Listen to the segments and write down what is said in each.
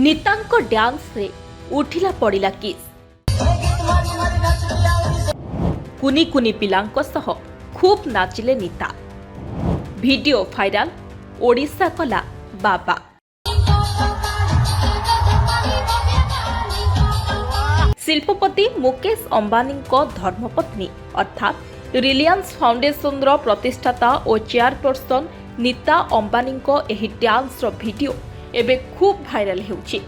ନୀତାଙ୍କ ଡ୍ୟାନ୍ସରେ ଉଠିଲା ପଡ଼ିଲା କିସ୍। କୁନି କୁନି ପିଲାଙ୍କ ସହ ଖୁବ୍ ନାଚିଲେ ନୀତା। ଭିଡିଓ ଭାଇରାଲ, ଓଡ଼ିଶା କଲା ବାବା। ଶିଳ୍ପପତି ମୁକେଶ ଅମ୍ବାନୀଙ୍କ ଧର୍ମପତ୍ନୀ ଅର୍ଥାତ୍ ରିଲାଏନ୍ସ ଫାଉଣ୍ଡେସନର ପ୍ରତିଷ୍ଠାତା ଓ ଚେୟାରପର୍ସନ ନୀତା ଅମ୍ବାନୀଙ୍କ ଏହି ଡ୍ୟାନ୍ସର ଭିଡିଓ ଏବେ ଖୁବ୍ ଭାଇରାଲ ହେଉଛି।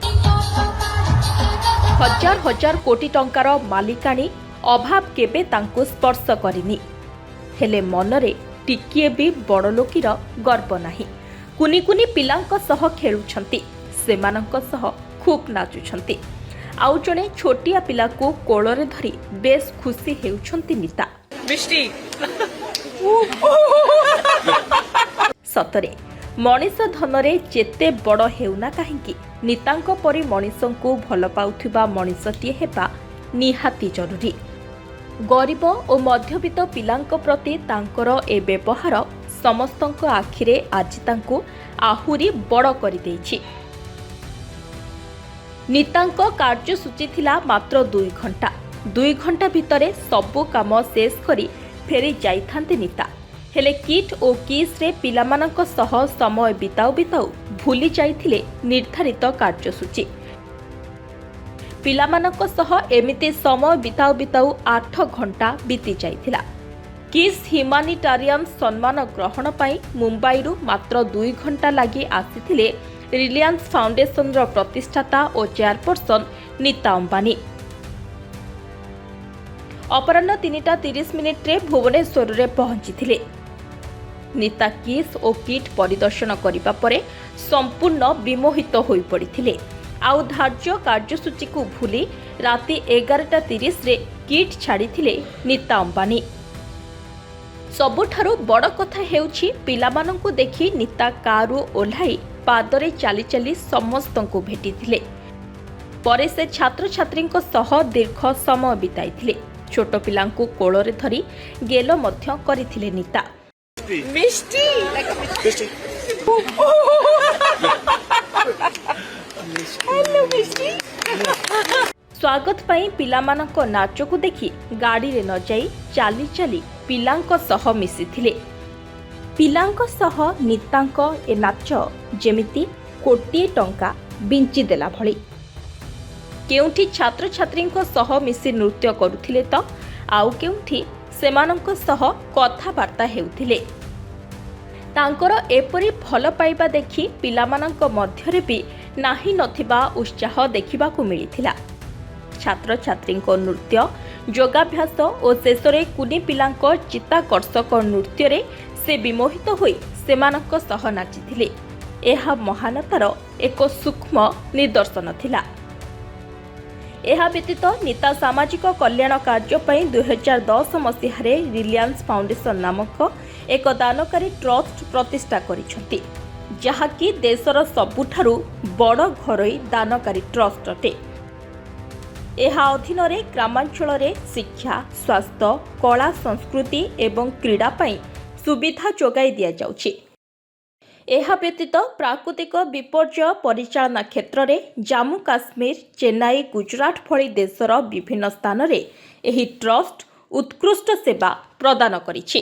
ହଜାର ହଜାର କୋଟି ଟଙ୍କାର ମାଲିକାଣୀ, ଅଭାବ କେବେ ତାଙ୍କୁ ସ୍ପର୍ଶ କରିନି। ହେଲେ ମନରେ ଟିକିଏ ବି ବଡ଼ଲୋକୀର ଗର୍ବ ନାହିଁ। କୁନି କୁନି ପିଲାଙ୍କ ସହ ଖେଳୁଛନ୍ତି, ସେମାନଙ୍କ ସହ ଖୁବ୍ ନାଚୁଛନ୍ତି। ଆଉ ଜଣେ ଛୋଟିଆ ପିଲାକୁ କୋଳରେ ଧରି ବେଶ୍ ଖୁସି ହେଉଛନ୍ତି ନୀତା। ମିଷ୍ଟି। ସତରେ ମଣିଷ ଧନରେ ଯେତେ ବଡ଼ ହେଉନା କାହିଁକି, ନୀତାଙ୍କ ପରି ମଣିଷଙ୍କୁ ଭଲ ପାଉଥିବା ମଣିଷଟିଏ ହେବା ନିହାତି ଜରୁରୀ। ଗରିବ ଓ ମଧ୍ୟବିତ୍ତ ପିଲାଙ୍କ ପ୍ରତି ତାଙ୍କର ଏ ବ୍ୟବହାର ସମସ୍ତଙ୍କ ଆଖିରେ ଆଜି ତାଙ୍କୁ ଆହୁରି ବଡ଼ କରିଦେଇଛି। ନୀତାଙ୍କ କାର୍ଯ୍ୟସୂଚୀ ଥିଲା ମାତ୍ର 2 ଘଣ୍ଟା। 2 ଘଣ୍ଟା ଭିତରେ ସବୁ କାମ ଶେଷ କରି ଫେରି ଯାଇଥାନ୍ତେ ନୀତା। ହେଲେ କିଟ୍ ଓ କିସ୍ରେ ପିଲାମାନଙ୍କ ସହ ସମୟ ବିତାଉ ବିତାଉ ଭୁଲି ଯାଇଥିଲେ ନିର୍ଦ୍ଧାରିତ କାର୍ଯ୍ୟସୂଚୀ। ପିଲାମାନଙ୍କ ସହ ଏମିତି ସମୟ ବିତାଉ ବିତାଉ 8 ଘଣ୍ଟା ବିତି ଯାଇଥିଲା। କିସ୍ ହ୍ୟୁମାନିଟାରିଆନ୍ ସମ୍ମାନ ଗ୍ରହଣ ପାଇଁ ମୁମ୍ବାଇରୁ ମାତ୍ର 2 ଘଣ୍ଟା ଲାଗି ଆସିଥିଲେ ରିଲାଏନ୍ସ ଫାଉଣ୍ଡେସନର ପ୍ରତିଷ୍ଠାତା ଓ ଚେୟାରପର୍ସନ ନୀତା ଅମ୍ବାନୀ। ଅପରାହ୍ନ 3ଟା 30 ମିନିଟ୍ରେ ଭୁବନେଶ୍ୱରରେ ପହଞ୍ଚିଥିଲେ ନୀତା। କିସ୍ ଓ କିଟ୍ ପରିଦର୍ଶନ କରିବା ପରେ ସମ୍ପୂର୍ଣ୍ଣ ବିମୋହିତ ହୋଇପଡ଼ିଥିଲେ। ଆଉ ଧାର୍ଯ୍ୟ କାର୍ଯ୍ୟସୂଚୀକୁ ଭୁଲି ରାତି 11ଟା 30ରେ କିଟ୍ ଛାଡ଼ିଥିଲେ ନୀତା ଅମ୍ବାନୀ। ସବୁଠାରୁ ବଡ଼ କଥା ହେଉଛି, ପିଲାମାନଙ୍କୁ ଦେଖି ନୀତା କାରରୁ ଓହ୍ଲାଇ ପାଦରେ ଚାଲି ଚାଲି ସମସ୍ତଙ୍କୁ ଭେଟିଥିଲେ। ପରେ ସେ ଛାତ୍ରଛାତ୍ରୀଙ୍କ ସହ ଦୀର୍ଘ ସମୟ ବିତାଇଥିଲେ। ଛୋଟ ପିଲାଙ୍କୁ କୋଳରେ ଧରି ଗେଲ ମଧ୍ୟ କରିଥିଲେ ନୀତା। ମିଷ୍ଟି। ମିଷ୍ଟି। ହ୍ୟାଲୋ ମିଷ୍ଟି। ସ୍ୱାଗତ ପାଇଁ ପିଲାମାନଙ୍କ ନାଚକୁ ଦେଖି ଗାଡ଼ିରେ ନ ଯାଇ ଚାଲି ଚାଲି ପିଲାଙ୍କ ସହ ମିଶିଥିଲେ। ପିଲାଙ୍କ ସହ ନୀତାଙ୍କ ଏ ନାଚ ଯେମିତି କୋଟିଏ ଟଙ୍କା ବିଞ୍ଚିଦେଲା ଭଳି। କେଉଁଠି ଛାତ୍ରଛାତ୍ରୀଙ୍କ ସହ ମିଶି ନୃତ୍ୟ କରୁଥିଲେ ତ ଆଉ କେଉଁଠି ସେମାନଙ୍କ ସହ କଥାବାର୍ତ୍ତା ହେଉଥିଲେ। ତାଙ୍କର ଏପରି ଭଲ ପାଇବା ଦେଖି ପିଲାମାନଙ୍କ ମଧ୍ୟରେ ବି ନାହିଁ ନଥିବା ଉତ୍ସାହ ଦେଖିବାକୁ ମିଳିଥିଲା। ଛାତ୍ରଛାତ୍ରୀଙ୍କ ନୃତ୍ୟ, ଯୋଗାଭ୍ୟାସ ଓ ଶେଷରେ କୁନି ପିଲାଙ୍କ ଚିତ୍ତାକର୍ଷକ ନୃତ୍ୟରେ ସେ ବିମୋହିତ ହୋଇ ସେମାନଙ୍କ ସହ ନାଚିଥିଲେ। ଏହା ମହାନତାର ଏକ ସୂକ୍ଷ୍ମ ନିଦର୍ଶନ ଥିଲା। ଏହା ବ୍ୟତୀତ ନୀତା ସାମାଜିକ କଲ୍ୟାଣ କାର୍ଯ୍ୟ ପାଇଁ 2010 ମସିହାରେ ରିଲାଏନ୍ସ ଫାଉଣ୍ଡେସନ ନାମକ ଏକ ଦାନକାରୀ ଟ୍ରଷ୍ଟ ପ୍ରତିଷ୍ଠା କରିଛନ୍ତି, ଯାହାକି ଦେଶର ସବୁଠାରୁ ବଡ଼ ଘରୋଇ ଦାନକାରୀ ଟ୍ରଷ୍ଟ ଅଟେ। ଏହା ଅଧୀନରେ ଗ୍ରାମାଞ୍ଚଳରେ ଶିକ୍ଷା, ସ୍ୱାସ୍ଥ୍ୟ, କଳା, ସଂସ୍କୃତି ଏବଂ କ୍ରୀଡ଼ା ପାଇଁ ସୁବିଧା ଯୋଗାଇ ଦିଆଯାଉଛି। ଏହା ବ୍ୟତୀତ ପ୍ରାକୃତିକ ବିପର୍ଯ୍ୟୟ ପରିଚାଳନା କ୍ଷେତ୍ରରେ ଜାମ୍ମୁ କାଶ୍ମୀର, ଚେନ୍ନାଇ, ଗୁଜରାଟ ଭଳି ଦେଶର ବିଭିନ୍ନ ସ୍ଥାନରେ ଏହି ଟ୍ରଷ୍ଟ ଉତ୍କୃଷ୍ଟ ସେବା ପ୍ରଦାନ କରିଛି।